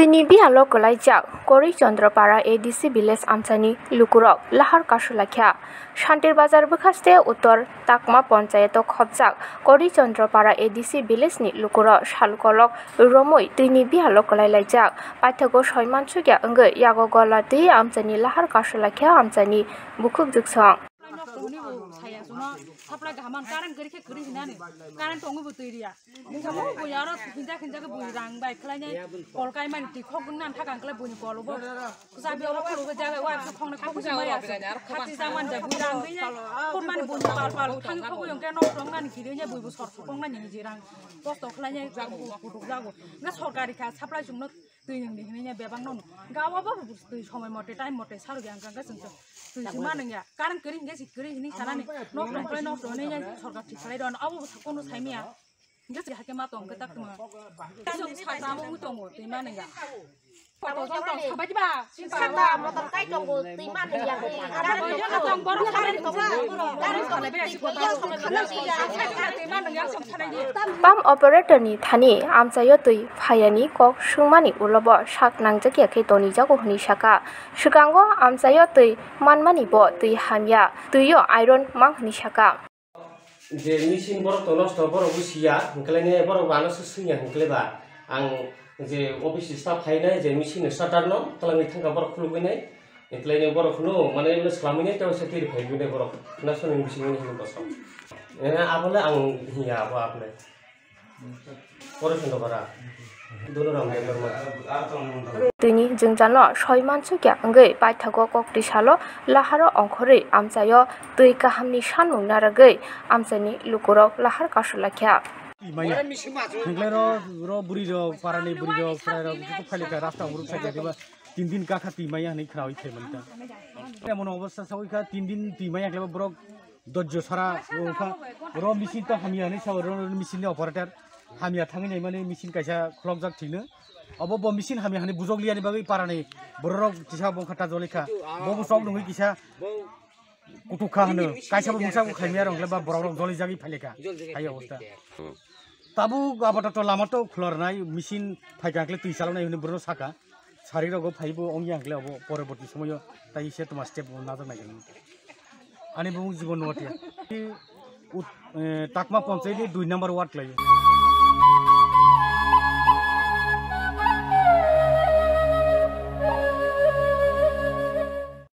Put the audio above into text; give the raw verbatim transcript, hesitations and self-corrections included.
Tini biyalo kwlaijak Kori Chandra Para A D C village amchaini lukurok lahar kasu laikha. Shantir Bazar bwkhaste Uttor Takma Panchayato khopjak Kori Chandra Para A D C village ni lukurok salkolok romwi tini biyalo kwlai laijak. Paithago soimansukya wngwi yago gola twi amchaini lahar kasu laikha amchaini bukhuk juksong. Supply nosto hwnwi bo saya chwngno, supply kaham man, current kwrwi khe kwrwi hinani, current tongwi bo twi riya. Bwskango bui aro hinjak hinjak bui rang bai khlainai, kol kai mani twi khok wngna thak ang khlai buini kol bo. Kwchak bi oro khulugwi jaga wa khongni khok wngwi maya se. Khati jang man jai bui rang ri nai, khor mani buini pal pal thang khogwi hwnkhe nosto wngnani kiri nai bui bo sor sukong nani hiji rang kosto khlainai kutuk jago. Hwnkhe sorkari kha supply chwngno twi nwng ni hinwi bebak no gawa ba twi somoi mote time mote sarwi ang kha chwng twi sima nangya current kwrwi hwnkhe si kwrwi hinwi sanani nok tong kwlai nok tong hinwi sorkar thik khlai do abo bo kono saimaya hwnkhe si hakhe ma tong khe tak tuma twi song satra mo tongo twi ma nangya. Sata motor kai tongo twi ma nangya. Pump operator ni thani amchaio twi phayani kok swngmani ulo bo sak nangjak ya khe tonijago hwnwi saka. Swkango amchaio twi manmani bo twi hamya, twio iron mang hwnwi saka. Je machine borok to nosto borok bo siya hwnkhe borok bo ano swngya hwnkhe ba ang je office staff phainai je machine starter no twlangwi thangkha borok khulugwi nai. Etlai ni borok no mane ino swlamwi nai tei waisa twi phai gwi nai borok na soni bising ni hino bosong. Eh, abole ang hiya abo abole. Pore sendo bara. Dono ram de normal. Tini jwngjano soi mansukya wngwi paithago kok twi salo laharo ongkhorwi amchaio twi kahamni sanmung narwgwi amchaini lukurok lahar kasu laikha. Maya. Hwnkhe ro, ro bwrwi rok, parani bwrwi rok, chwrai rok, bwswk phailika rasta unguruk sakya diba. Tin din kakha twi maya hwnwi khwnawi thai mani ta. Emon obostha sawi kha, tin din twi maya khlaiba borok dojjo sara wngkha. Ro machine to hamya hwnwi sa, ro machine ni operator hamya thangwi nai mani machine kaisa khulokjak thwino. Obo bo machine hamya hwnwi bujok liyani bagwi parani borok rok kisa bo kha ta joli kha. Bo bo sok nungwi kisa kutuk kha hwno. Kaisa bo mungsa bo khaimya rok ba borok rok joli jagwi phailika. Hai obostha. Tabuk apatot lama to khulor nai, machine phaikha hwnkhe twi chaloknai hwnwi borok saka. Sari rogo phaibo ongya hwnkhe obo poroborti somoyo tai se toma step bo najak nai. Ani bumung Jibon Noatia. Ut-, eh, Takma Panchayat ni dui number ward lai.